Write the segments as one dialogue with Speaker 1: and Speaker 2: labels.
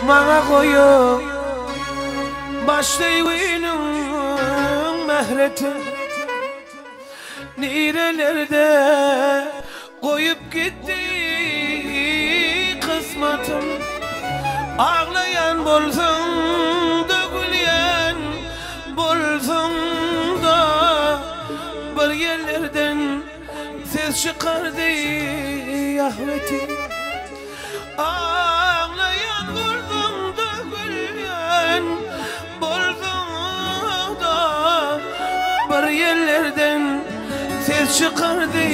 Speaker 1: Maňa goýup baş söýginiň mähretin Nirelerde goýup gitdi kysmatym Aglaýan bolsaň-da gülýän bolsaň-da Bir ýerlerden ses çykardy ahbetin Aglaýan bolsaň-da gülýän bolsaň-da Bir ýerlerden ses çykardy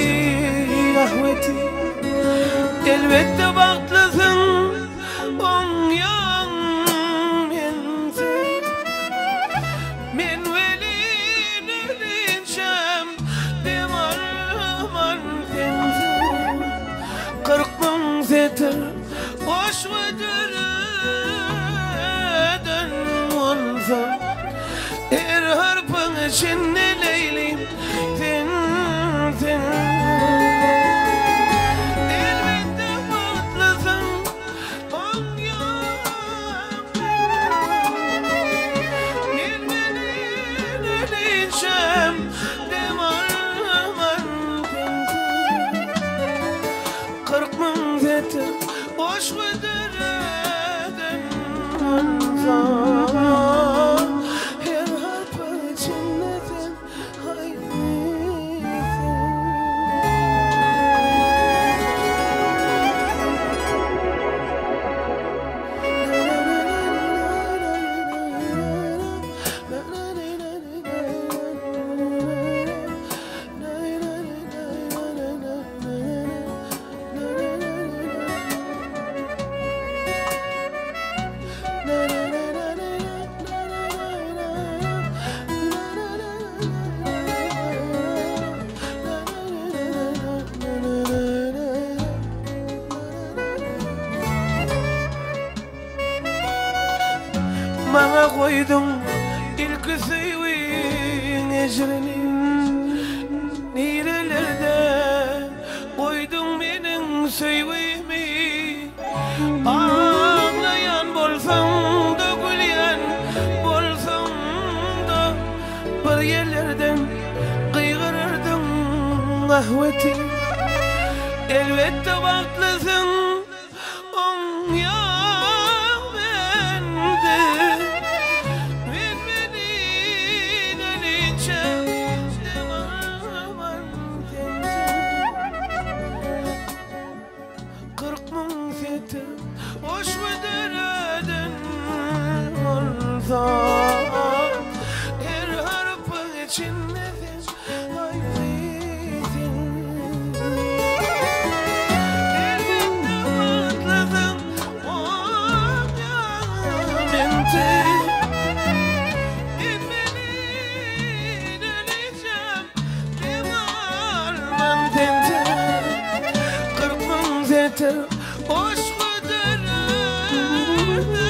Speaker 1: ahbetin Elbetde bagtlysyň oňýaň mensiz Men welin ölinçäm dem alman sensiz 40 000 setir goşgy döreden bolsam Her harpyň içinde Leýlim sen sen Elbetde bagtlysyň oňýaň Men welin ölinçäm dem alman sensiz 40 000 setir goşgy döreden bolsam Her harpyň içinde sen haý sen. Maňa goýduň ilki söýgiň ejrini Nirelerde goýduň meniň söýgimi Aglaýan bolsaň-da gülýän bolsaň-da Bir ýerlerden gygyrardyň ahbetin Elbetde bagtlysyň oňýaň mende Men welin ölinçäm dem alman sensiz 40 000 setir goşgy döreden bolsam Her harpyň içinde sen haý sen Elbetde bagtlysyň oňýaň mende Men welin ölinçäm dem alman sensiz 40 000 setir goşgy döreden.